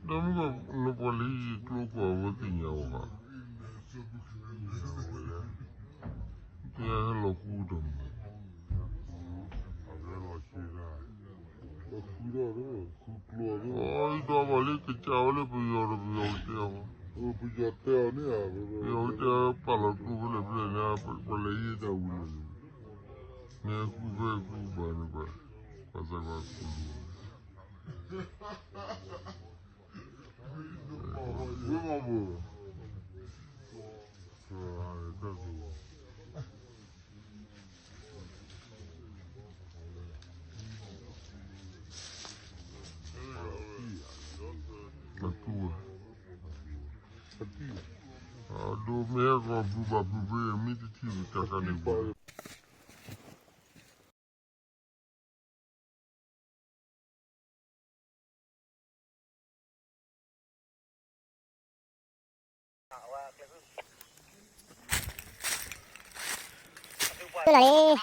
တၢ်မုၢ်ကီး နပှၤလၢယကျိကွၢ်ဝဲသ့ၣ်ညါဝဲဘၣ်, တဲဟဲလီၤဃူတၢ်မး, ပဃုထီၣ်, ဃုကျိ, အီၤဒီးဘၣ်လၢကစၢ်ဝဲလၢပယီၤဒီးပယီၤကတဲအီၤ, ပယီၤတဲအီၤန့ၣ်, ပယီၤတဲပာ်လီၤကျိဖဲလဲၣ်ဖဲလဲၣ်န့ၣ်, ပှၤလဲၤယဲၢ်တၢ်ဝံၤလီၤ, မ့ၢ်ဃုဖဲဃုဘၣ်န့ၣ်, ပှၤသးပှၢ်ခိၣ်လိၤ ဝ့ၢ်မီၢ်ဘိၣ်, အတူၢ်ဝဲ, အဒိမ့ၢ်ဟဲကီၢ်ဘုဘၣ်ဘုဖဲမ့ၢ်တထံၣ်တၢ်ကါန့ၣ်ဘၣ် လီၤလံ,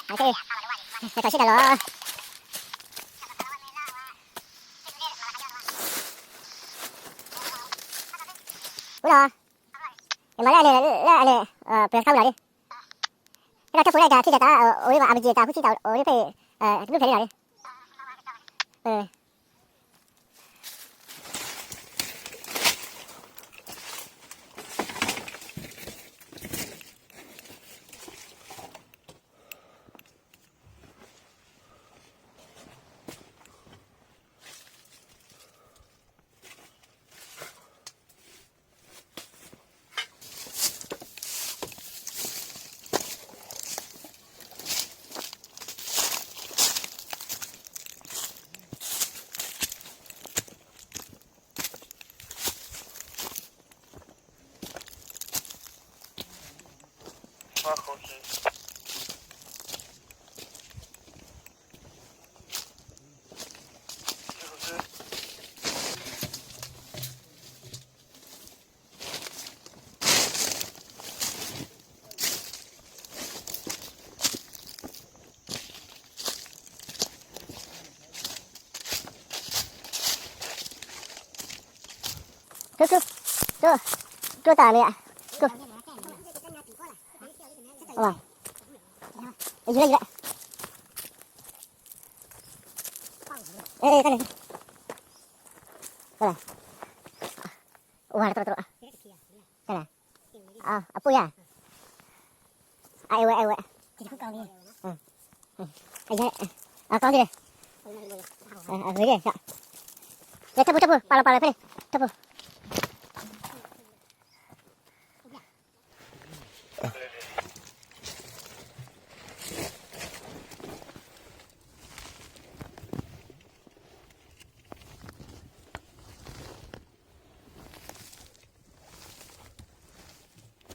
တၢ်ဆံတၢ်လီၤ, ဝဲလီၤ, ယမၤလၢအလဲၤလၢအလဲၤ, ပှၤခါဝံၤလီၤလံ, အဲၣ်ဒိးထၢၣ်ဖိလၢတၢ်ထံၣ်တၢ်တၢ်အိၣ်ဝဲဘၣ် အပက့ၢ်တၢ်ဃုဆံတၢ်အိၣ်ဝဲဖဲ, တဘျုးဖျဲးလံလီၤလံ, ကျိ, ကျိ, ကျိတၢ်မ့ၢ်ဧါ, ကျိ, ယူၤလၢယူၤလၢ, တၢ်န့ၣ်, အိၣ်ဝဲတြီတြီ, တၢ်န့ၣ်, အပိၢ်ယၤ, အအဲၣ်ဝဲအဲၣ်ဝဲ, အယဲ, အကီၢ်သ့ၣ်, အဂ့ၤ, လဲၤထၢၣ်ဖိထၢၣ်ဖိ, ပာ်လီၤပာ်လီၤဖဲန့ၣ်, ထၢၣ်ဖိ